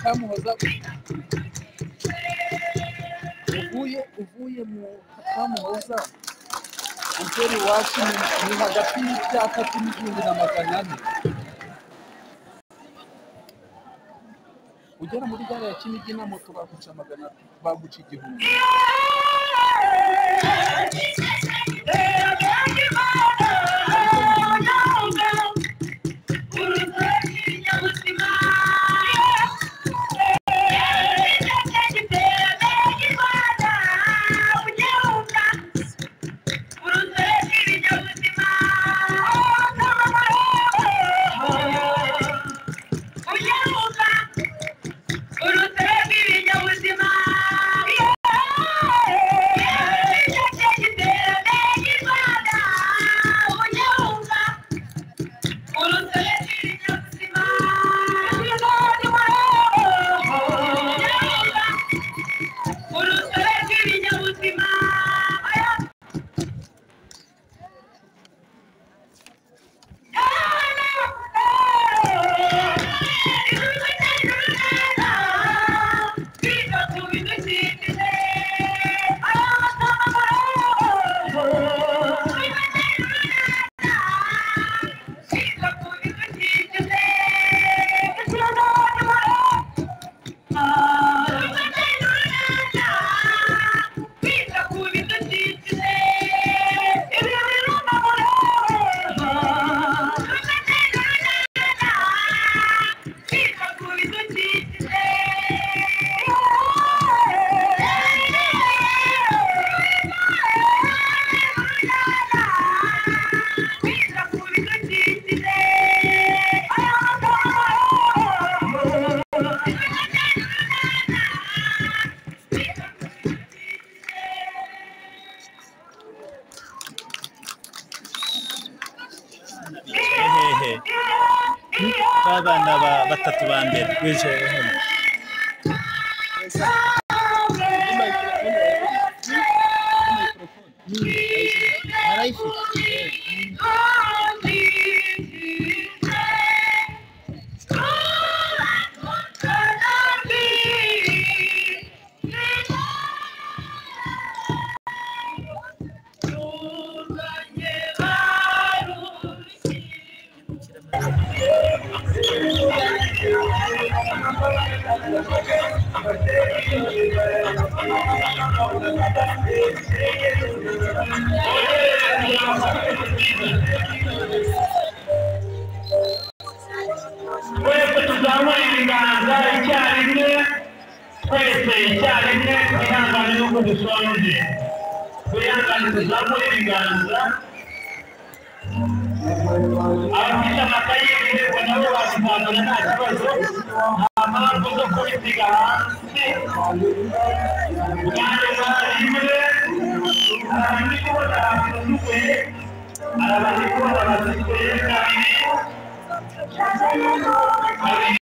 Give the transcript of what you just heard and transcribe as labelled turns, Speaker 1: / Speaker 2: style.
Speaker 1: Kamuhoza uvuye mu Kamuhoza ugera iwacu ni hagati y'icyatatu n'1400. Ugera muri gare ya Kinigi na moto baguca 100, baguca 1000.
Speaker 2: Abana batatu ba mbere bicaye hano.
Speaker 3: Twese tuzamure ibiganza icyarimwe, twese icyarimwe, twihangane n'uko dushonje, twihangane tuzamure ibiganza. Abafite amakayi y'ibirego nabo babizamura nta kibazo, nta mpamvu zo kubisiga hasi. Bwa nyuma rimwe, hari abandi kubona basuzuguye, hari abandi kubona basuzuguye. Kabiri, kabiri,